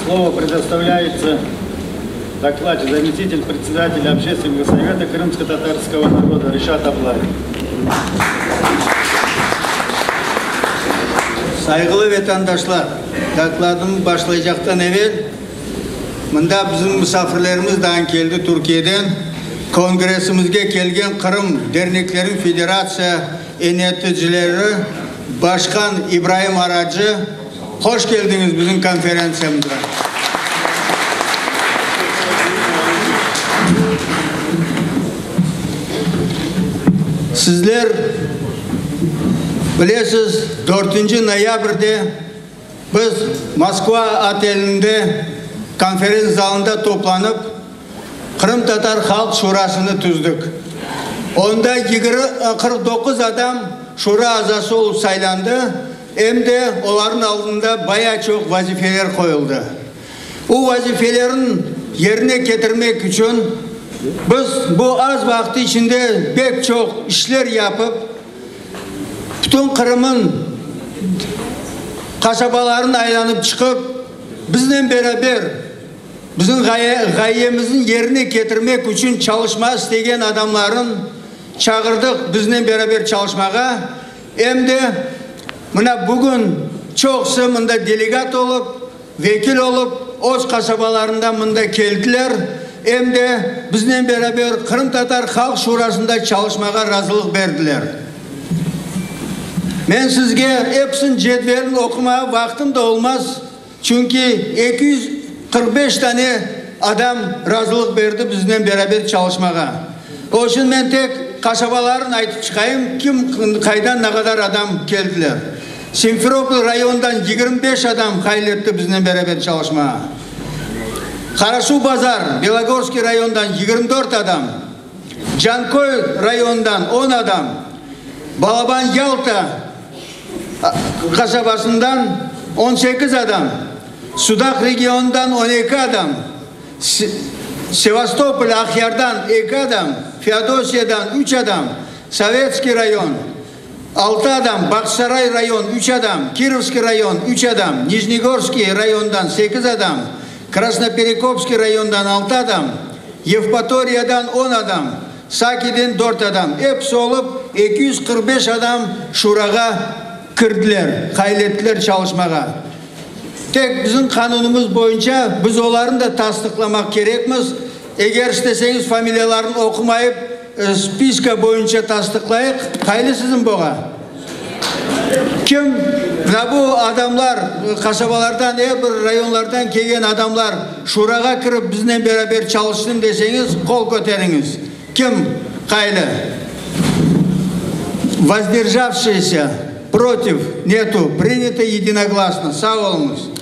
Слово предоставляется докладчик, заместитель председателя Общественного совета крымско-татарского народа Решат Аблаев. Sayğılı vetandaşlar, dokladımnı başlaycaqtan evel, mında bizim musafirlerimiz daa keldi Türkiyeden, Kongressimizge kelgen Qırım dernekleriniñ federatsiya yöneticileri, başqan İbraim Aracı, hoş keldiñiz bizim konferentsiyamızğa. Sizler bilesiz, dörtünci noyabrde biz Moskva otelinde konferents zalında toplanıp, Qırımtatar Halq Şurasını tüzdük. Onda 49 adam şura azası olıp saylandı, em de olarnıñ aldında baya çoq vazifeler qoyuldı. O vazifelerni yerine ketirmek içün biz bu az vaqıt içinde pek çoq işler yapıp, bütün Qırımnıñ qasabalarını aylanıp çıqıp, biznen beraber Bizim ğayemizni yerine ketirmek içün çalışmağa istegen adamlarnı çağırdıq biznen beraber çalışmağa. Em de mına bugün çoqusı mında delegat olıp, vekil olıp, öz qasabalarından mında keldiler. Em de biznen beraber Qırımtatar Halq Şurasında çalışmağa razılıq berdiler. Men sizge episiniñ cedvelini oqumağa vaqtım da olmaz. Çünki 245 tane adam razılıq berdi biznen beraber çalışmağa. O içün men tek qasabalarnı aytıp çıqayım, kim, qaydan ne qadar adam keldiler. Simferopol rayonından 25 adam qayd etti biznen beraber çalışmağa. Qarasuvbazar, Belogorskiy rayonından 24 adam, Canköy rayonından 10 adam, Balaban Yalta qasabasından 18 adam, Sudaq regionından 12 adam, Sevastopol, Aqyardan eki adam, Feodosiyadan üç adam, Sovetskiy rayon, altı adam, Bağçasaray rayon, üç adam, Kirovskiy rayon, üç adam, Nijnegorskiy rayondan sekiz adam, Krasnoperekopskiy rayondan altı adam, Yevpatoriyadan 10 adam, Sakiden dört adam, episi olıp 245 adam şurağa kirdiler, qayd ettiler çalışmağa. Tek bizim qanunımız boyunca biz olarnı da tasdıqlamaq kerekmiz. Eger isteseñiz familiyalarını oqumayıp, spiska boyunca tasdıqlayıq. Qaylı siziñ buña? Kim? Mına bu adamlar, qasabalardan, er bir rayonlardan kelgen adamlar şurağa kirip biznen beraber çalışsın deseñiz, qol köteriñiz. Kim? Qaylı? Vozdержавшиеся, против, нету. Принято единогласно. Sağ oluñız.